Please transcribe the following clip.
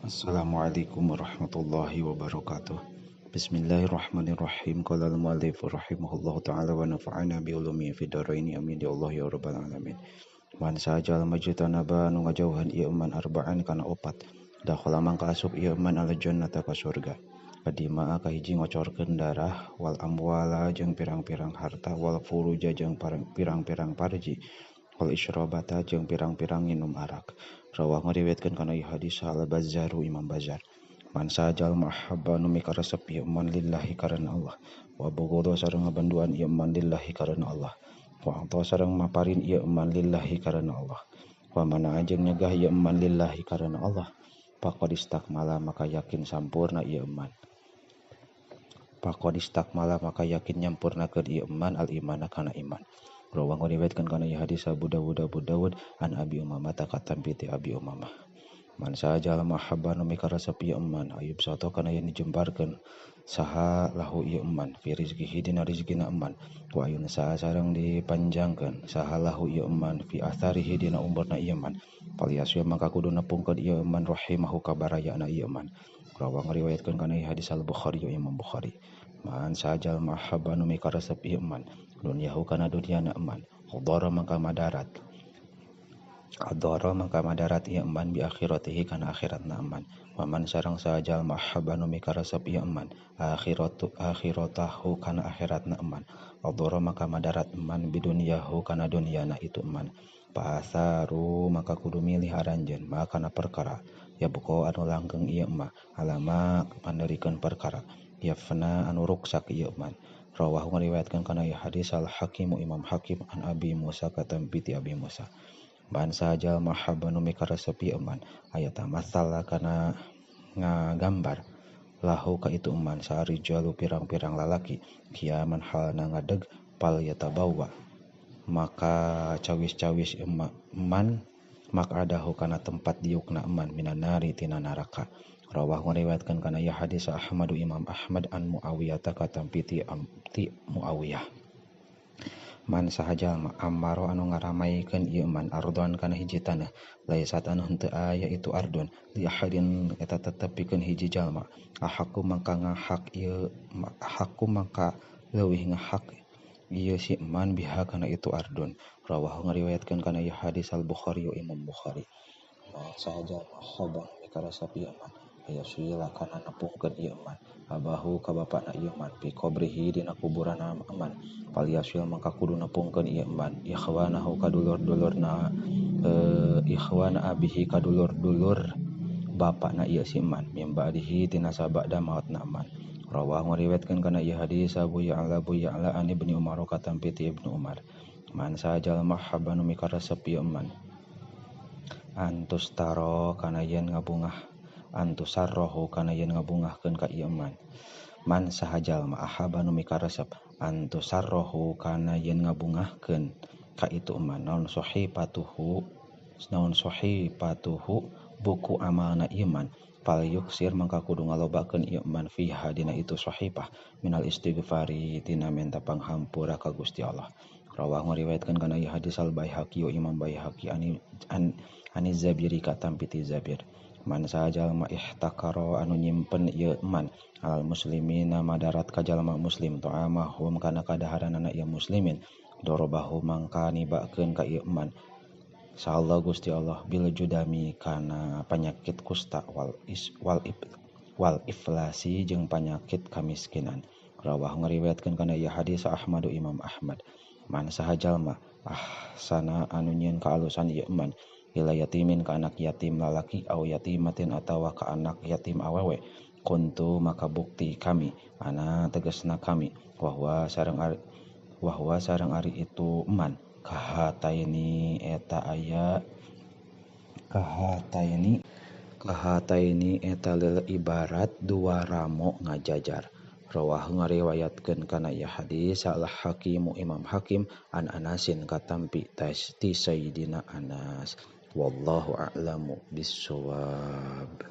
Assalamualaikum warahmatullahi wabarakatuh. Bismillahirrahmanirrahim. Qala al-muallif rahimahullahu ta'ala wa nafa'ana bi ulumihi fid dharain. Amin ya Allah ya rabbal alamin. Man sajal majtanaba nu ngajauhan ieu man arba'an kana opat. Dakhala mangka asup ieu man al jannata ka surga. Kadima kahiji ngocorkeun darah wal amwala jeung pirang-pirang harta wal furuja jeung pirang-pirang parji wal isyrabata jeung pirang-pirang nginum arak. Rawah ngariwayatkeun kana ieu hadis Al Bazzaru Imam Bazzar. Man sajal mahabba nu mikaresep ieu man lillahi karana Allah wa bughadha sareng ngabanduan ieu man lillahi karana Allah wa ata sareng maparin ieu man lillahi karana Allah wa mana jeung nyegah ieu man lillahi karana Allah faqad istakmala maka yakin sampurna ieu man. Faqad istakmala maka yakin nyampurnakeun ieu man al imana kana iman. Rawah ngariwayatkeun kana ieu hadis Abu Dawud Abu Dawud an Abi Umamah katampi ti Abi Umamah. Man sajal mahabba nu mikaresep ieu man ayub sato kana yen dijembarkeun saha lahu ieu man fi rizqihi dina rizkina man wa ayun saha sareng dipanjangkeun saha lahu ieu man fi atharihi dina umurna ieu man paliyasya mangka kudu nepungkeun ieu man rahimahu kabarayana ieu man. Rawah ngariwayatkeun kana ieu hadis Al Bukhari Imam Bukhari. Man sajal mahabba nu mikaresep ieu man dunyahu kana dunyana eman khadara mangka madarat adara mangka madarat ieu eman bi akhiratihi kana akhiratna eman wa man sareng sajal mahabba nu mikaresep ieu eman akhiratu akhiratahu kana akhiratna eman adara mangka madarat eman bi dunyahu kana dunyana itu eman pasaru maka kudu milih aranjeun maka kana perkara ya buko anu langgeng ieu emak alama panderikeun perkara yafna anu ruksak ieu eman. Rawahu ngariwayatkeun kana ieu hadis Al Hakim Imam Hakim an Abi Musa katampi ti Abi Musa. Man sajal mahabba nu mikaresep ieu man aya tamassala kana ngagambar lahu ka itu man sarijalu pirang-pirang lalaki kiaman halna ngadeg pal yatabawa maka cawis-cawis man makadahu kana tempat diukna man minan nari tina neraka. Rawah ngariwayatkeun kana ieu hadis Ahmadu Imam Ahmad an Muawiyah katampi ti Muawiyah. Man sahaja amaro anu ngaramaikeun ieu man ardon kana hiji tanah laisat anu henteu aya itu ardon li ahadin eta tetep pikeun hiji jalma ahaku mangka ngahak ieu ahaku mangka leuwih ngahak ieu si man biha kana itu ardon. Rawah ngariwayatkeun kana ieu hadis Al Bukhari Imam Bukhari. Man sahaja mahabba mikaresep ieu man aya sila kana nepungkeun ieu man abahu ka bapana ieu man fi qabrihi dina kuburanna man palyasil mangka kudu nepungkeun ieu man ikhwanahu ka dulur-dulurna ikhwana abihi ka dulur-dulur bapana ieu si man mim ba'dihi tina sabada maotna man. Rawah ngariwayatkeun kana ieu hadis Abu Ya'la Abu Ya'la an Ibnu Umar katampi ti Ibnu Umar. Man sajal mahabba nu mikaresep ieu man antus taro kana yen ngabungah antusarrohu kana yen ngabungahkeun ka ieu man. Man sahajal ma'ahaba nu mikaresep antusarrohu kana yen ngabungahkeun ka itu man naon sahifatuhu buku amalna ieu man fal yuksir mangka kudu ngalobakeun ieu man fiha dina itu sahifah minal istighfari tina menta panghampura ka Gusti Allah. Rawah ngariwayatkeun kana ieu hadis Al Baihaqi Imam Baihaqi ani Zabiri katampi ti Zabir. Man sajal ma ihtakara anu nyimpen ieu man alal muslimina madarat ka jalma muslim ta'amahum kana kadaharanana ieu muslimin dorobahu mangka nibakeun ka ieu man sahallah Gusti Allah bil judami kana panyakit kusta wal iflasi jeung panyakit kamiskinan. Rawah ngariwayatkeun kana ieu hadis Ahmadu Imam Ahmad. Man sahajal ma ahsana anu nyieun kaalusan ieu man ila yatimin ka anak yatim lalaki au yatimatin atawa ka anak yatim awewe kuntu maka bukti kami ana tegasna kami wahwa sareng ari itu man kahataini eta aya kahataini eta lil ibarat dua ramo ngajajar. Rawah ngariwayatkeun kana ieu hadis Al Hakim Imam Hakim an Anasin katampi ti Sayyidina Anas. Wallahu a'lamu bissawab.